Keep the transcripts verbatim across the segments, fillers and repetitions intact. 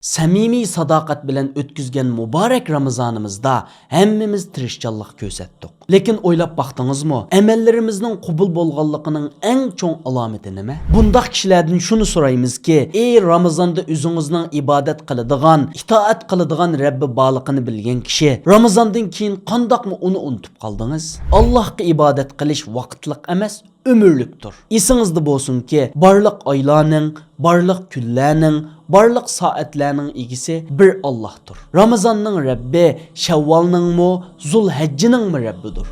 سەمىمىي ساداقەت بىلەن ئۆتكۈزگەن مۇبارەك رامىزانىمىزدا ھەممىمىز تىرىشچانلىق كۆرسەتتۇق. لېكىن ئويلاپ باقتىڭىزمۇ؟ ئەمەللىرىمىزنىڭ قوبۇل بولغانلىقىنىڭ ئەڭ چوڭ ئالامىتى نېمە؟ بۇنداق كىشىلەردىن شۇنى سورايمىزكى، ئى رامىزاندا ئۆزىڭىزنىڭ ئىبادەت قىلىدىغان، ئىتائەت قىلىدىغان رەببى بارلىقىنى بىلگەن كىشى، رامىزاندىن كېيىن قانداقمۇ ئۇنى ئۇنتۇپ قالدىڭىز؟ ئاللاھقا ئىبادەت قىلىش ۋاقىتلىق ئەمەس، ئۆمۈرلۈكتۇر. ئېسىڭىزدە بولسۇنكى، بارلىق ئايلارنىڭ، بارلىق كۈنلەرنىڭ، بارلىق سائەتلەرنىڭ ئىگىسى بىر ئاللاھتۇر. رامىزاننىڭ رەببى شەۋۋالنىڭمۇ، زۇلھەججىنىڭمۇ رەببىدۇر.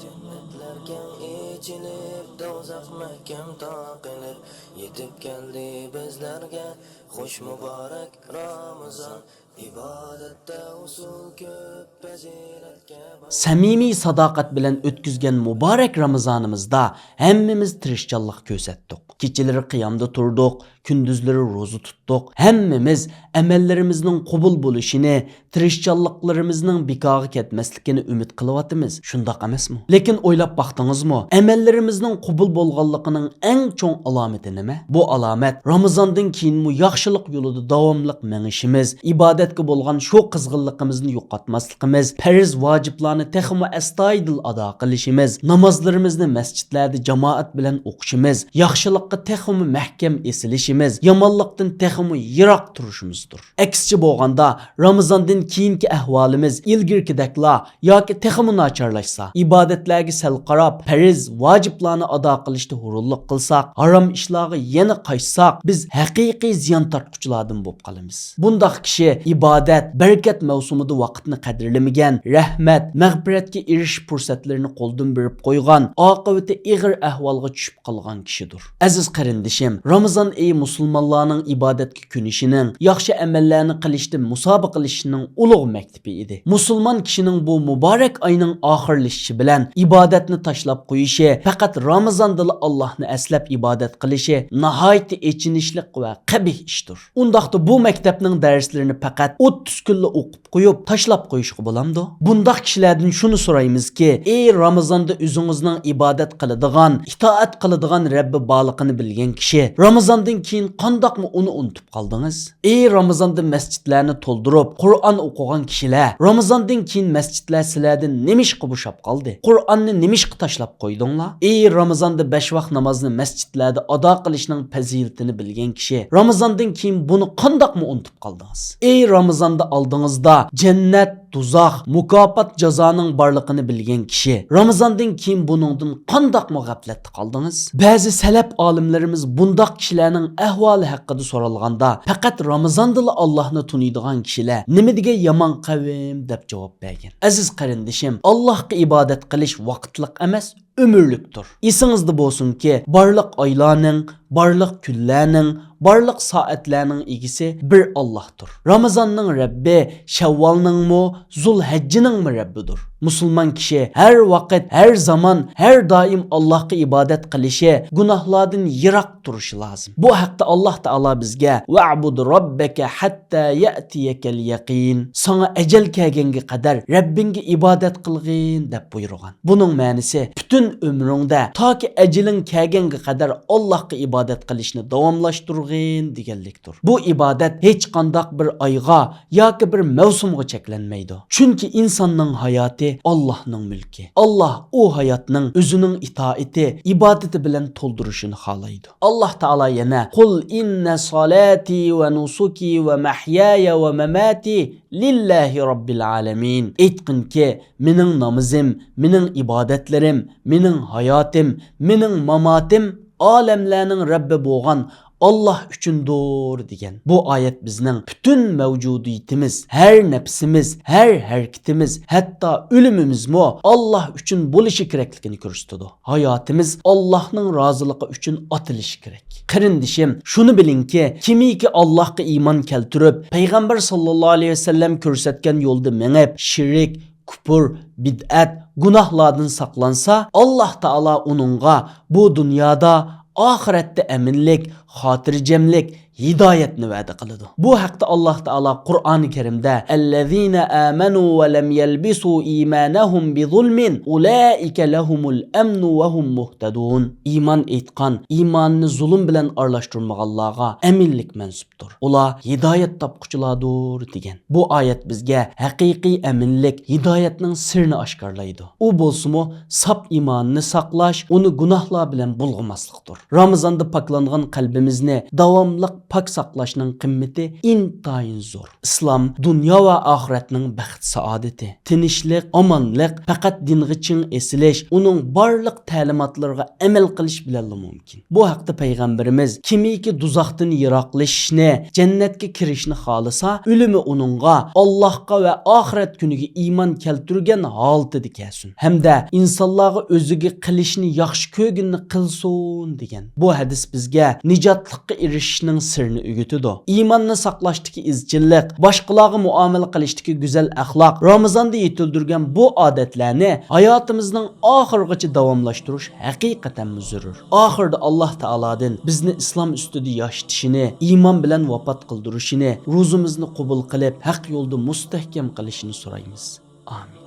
جەننەتلەر كەڭ ئېچىلىپ، دوزاخ مەھكەم تاقىلىپ، يېتىپ كەلدى بىزلەرگە خۇش مۇبارەك رامىزان. ئىبادەتتە ئۇسۇل كۆپ، پەزىلەتكە باي. سەمىمىي ساداقەت بىلەن ئۆتكۈزگەن مۇبارەك رامىزانىمىزدا ھەممىمىز تىرىشچانلىق كۆرسەتتۇق. كېچىلىرى قىيامدا تۇردۇق، كۈندۈزلىرى روزا تۇتتۇق. ھەممىمىز ئەمەللىرىمىزنىڭ قوبۇل بولۇشىنى، تىرىشچانلىقلىرىمىزنىڭ بىكارغا كەتمەسلىكىنى ئۈمىد قىلىۋاتىمىز. شۇنداق ئەمەسمۇ؟ لېكىن ئويلاپ باقتىڭىزمۇ؟ ئەمەللىرىمىزنىڭ قوبۇل بولغانلىقىنىڭ ئەڭ چوڭ ئالامىتى نېمە؟ بۇ ئالامەت رامىزاندىن كېيىنمۇ ياخشىلىق يولىدا داۋاملىق مېڭىشىمىز، ئىبادەتكە بولغان شۇ قىزغىنلىقىمىزنى يوقاتماسلىقىمىز، پەرز ۋاجىپلارنى تېخىمۇ ئەستايىدىل ئادا قىلىشىمىز، نامازلىرىمىزنى مەسچىتلەردە جامائەت بىلەن ئوقۇشىمىز، ياخشىلىققا تېخىمۇ مەھكەم ئېسىلىشىمىز، يامانلىقتىن تېخىمۇ يىراق تۇرۇشىمىزدۇر. ئەكسىچە بولغاندا، رامىزاندىن كېيىنكى ئەھۋالىمىز ئىلگىرىكىدەكلا ياكى تېخىمۇ ناچارلاشسا، ئىبادەتلەرگە سەل قاراپ، پەرز، ۋاجىپلارنى ئادا قىلىشتا ھۇرۇنلۇق قىلساق، ھارام ئىشلارغا يەنە قاچساق، بىز ھەقىقىي زىيان تارتقۇچىلاردىن بولۇپ قالىمىز. بۇنداق كىشى ئىبادەت، بەرىكەت مەۋسۇمىدا ۋاقىتنى قەدىرلىمىگەن، رەھمەت، مەغپىرەتكە ئېرىشىش پۇرسەتلىرىنى قولدىن بېرىپ قويغان، ئاقىۋىتى ئېغىر ئەھۋالغا چۈشۈپ قالغان كىشىدۇر. ئەزىز قېرىندىشىم، رامىزان ئېيى مۇسۇلمانلارنىڭ ئىبادەتكە كۆنۈشىنىڭ، ياخشى ئەمەللەرنى قىلىشتا مۇسابىقىلىشىشنىڭ ئۇلۇغ مەكتىپى ئىدى. مۇسۇلمان كىشىنىڭ بۇ مۇبارەك ئاينىڭ ئاخىرلىشىشى بىلەن ئىبادەتنى تاشلاپ قويۇشى، پەقەت رامىزاندىلا ئاللاھنى ئەسلەپ ئىبادەت قىلىشى ناھايىتى ئېچىنىشلىق ۋە قەبىھ ئىشتۇر. ئۇنداقتا بۇ مەكتەپنىڭ دەرسلىرىنى پەقەت ئوتتۇز كۈنلا ئوقۇپ قويۇپ تاشلاپ قويۇشقا بولامدۇ؟ بۇنداق كىشىلەردىن شۇنى سورايمىزكى، ئى رامىزاندا ئۆزىڭىزنىڭ ئىبادەت قىلىدىغان، ئىتائەت قىلىدىغان رەببى بارلىقىنى بىلگەن كىشى، رامىزاندىن كېيىن قانداقمۇ ئۇنى ئۇنتۇپ قالدىڭىز؟ ئى رامىزاندا مەسچىتلەرنى تولدۇرۇپ قۇرئان ئوقۇغان كىشىلەر، رامىزاندىن كېيىن مەسچىتلەر سىلەردىن نېمىشقا بوشاپ قالدى؟ قۇرئاننى نېمىشقا تاشلاپ قويدۇڭلار؟ ئى رامىزاندا بەش ۋاق نامازنى مەسچىتلەردە ئادا قىلىشنىڭ پەزىلىتىنى بىلگەن كىشى، رامىزاندىن كېيىن بۇنى قانداقمۇ ئۇنتۇپ قالدىڭىز؟ ئى رامىزاندا ئالدىڭىزدا جەننەت، دوزاخ، مۇكاپات، جازانىڭ بارلىقىنى بىلگەن كىشى، رامىزاندىن كېيىن بۇنىڭدىن قانداقمۇ غەپلەتتە قالدىڭىز؟ بەزى سەلەپ ئالىملىرىمىز بۇنداق كىشىلەرنىڭ ئەھۋالى ھەققىدە سورالغاندا، پەقەت رامىزاندىلا ئاللاھنى تونۇيدىغان كىشىلەر نېمە دېگەن يامان قەۋم، دەپ جاۋاب بەرگەن. ئەزىز قېرىندىشىم، ئاللاھقا ئىبادەت قىلىش ۋاقىتلىق ئەمەس، ئۆمۈرلۈكتۇر. ئېسىڭىزدە بولسۇنكى، بارلىق ئايلارنىڭ، بارلىق كۈنلەرنىڭ، بارلىق سائەتلەرنىڭ ئىگىسى بىر ئاللاھتۇر. رامىزاننىڭ رەببى شەۋۋالنىڭمۇ، زۇلھەججىنىڭمۇ رەببىدۇر. مۇسۇلمان كىشى ھەر ۋاقىت، ھەر زامان، ھەر دائىم ئاللاھقا ئىبادەت قىلىشى، گۇناھلاردىن يىراق تۇرۇشى لازىم. بۇ ھەقتە ئاللاھ تائالا بىزگە، «ۋەئبۇد رەببەكە ھەتتە يەئتىيەكەل يەقىن»، ساڭا ئەجەل كەلگەنگە قەدەر رەببىڭگە ئىبادەت قىلغىن، دەپ بۇيرۇغان. بۇنىڭ مەنىسى، پۈتۈن ئۆمرۈڭدە تاكى ئەجىلىڭ كەلگەنگە قەدەر ئاللاھقا ئىبادەت قىلىشنى داۋاملاشتۇرغىن دېگەنلىكتۇر. بۇ ئىبادەت ھېچقانداق بىر ئايغا ياكى بىر مەۋسۇمغا چەكلەنمەيدۇ. چۈنكى ئىنساننىڭ ھاياتى ئاللاھنىڭ مۈلكى. ئاللاھ ئۇ ھاياتنىڭ ئۆزىنىڭ ئىتائىتى، ئىبادىتى بىلەن تولدۇرۇشىنى خالايدۇ. ئاللاھ تائالا يەنە، «قۇل ئىننە سالاتى ۋە نۇسۇكى ۋە مەھيايە ۋە مەماتى لىللاھى رەببىل ئالەمىن.» ئېيتقىنكى، مېنىڭ نامىزىم، مېنىڭ ئىبادەتلىرىم، مېنىڭ ھاياتىم، مېنىڭ ماماتىم ئالەملەرنىڭ رەببى بولغان ئاللاھ ئۈچۈندۇر، دېگەن. بۇ ئايەت بىزنىڭ پۈتۈن مەۋجۇدىيىتىمىز، ھەر نەپسىمىز، ھەر ھەرىكىتىمىز، ھەتتا ئۆلۈمىمىزمۇ ئاللاھ ئۈچۈن بولۇشى كېرەكلىكىنى كۆرسىتىدۇ. ھاياتىمىز ئاللاھنىڭ رازىلىقى ئۈچۈن ئاتىلىشى كېرەك. قېرىندىشىم، شۇنى بىلىڭكى، كىمكى ئاللاھقا ئىمان كەلتۈرۈپ، پەيغەمبەر ساللاللاھۇ ئەلەيھى ۋەسەللەم كۆرسەتكەن يولدا مېڭىپ، شىرك، كۇپۇر، بىدئەت، گۇناھلاردىن ساقلانسا، ئاللاھ تائالا ئۇنىڭغا بۇ دۇنيادا، ئاخىرەتتە ئەمىنلىك، خاتىرجەملىك، ھىدايەتنى ۋەدە قىلىدۇ. بۇ ھەقتە ئاللاھ تائالا قۇرئانى كەرىمدە، «الذين آمنوا ولم يلبسوا إيمانهم بظلم أولئك لهم الأمن وهم مهتدون.» ئىمان ئېيتقان، ئىمانىنى زۇلۇم بىلەن ئارىلاشتۇرمىغانلارغا ئەمىنلىك مەنسۇپتۇر. ئۇلار ھىدايەت تاپقۇچىلاردۇر، دېگەن. بۇ ئايەت بىزگە ھەقىقىي ئەمىنلىك، ھىدايەتنىڭ سىرىنى ئاشكارىلايدۇ. ئۇ بولسىمۇ ساپ ئىماننى ساقلاش، ئۇنى گۇناھلار بىلەن بۇلغىماسلىقتۇر. رامىزاندا پاكلانغان قەلبىمىزنى داۋاملىق پاك ساقلاشنىڭ قىممىتى ئىنتايىن زور. ئىسلام دۇنيا ۋە ئاخىرەتنىڭ بەخت-سائادىتى، تىنچلىق، ئامانلىق پەقەت دىنغا چىڭ ئېسىلىش، ئۇنىڭ بارلىق تەلىماتلىرىغا ئەمەل قىلىش بىلەنلا مۇمكىن. بۇ ھەقتە پەيغەمبىرىمىز، كىمكى دوزاختىن يىراقلىشىشنى، جەننەتكە كىرىشنى خالىسا، ئۆلۈمى ئۇنىڭغا ئاللاھقا ۋە ئاخىرەت كۈنىگە ئىمان كەلتۈرگەن ھالىتىدە كەلسۇن ھەمدە ئىنسانلارغا ئۆزىگە قىلىشنى ياخشى كۆرگىنىنى قىلسۇن، دېگەن. بۇ ھەدىس بىزگە نىجاتلىققا ئېرىشىشنىڭ سىرىنى ئۆگىتىدۇ. ئىماننى ساقلاشتىكى ئىزچىللىق، باشقىلارغا مۇئامىلە قىلىشتىكى گۈزەل ئەخلاق، رامىزاندا يېتىلدۈرگەن بۇ ئادەتلەرنى ھاياتىمىزنىڭ ئاخىرىغىچە داۋاملاشتۇرۇش ھەقىقەتەنمۇ زۆرۈر. ئاخىرىدا ئاللاھ تائالادىن بىزنى ئىسلام ئۈستىدە ياشىتىشىنى، ئىمان بىلەن ۋاپات قىلدۇرۇشىنى، روزىمىزنى قوبۇل قىلىپ، ھەق يولدا مۇستەھكەم قىلىشىنى سورايمىز. ئامىن.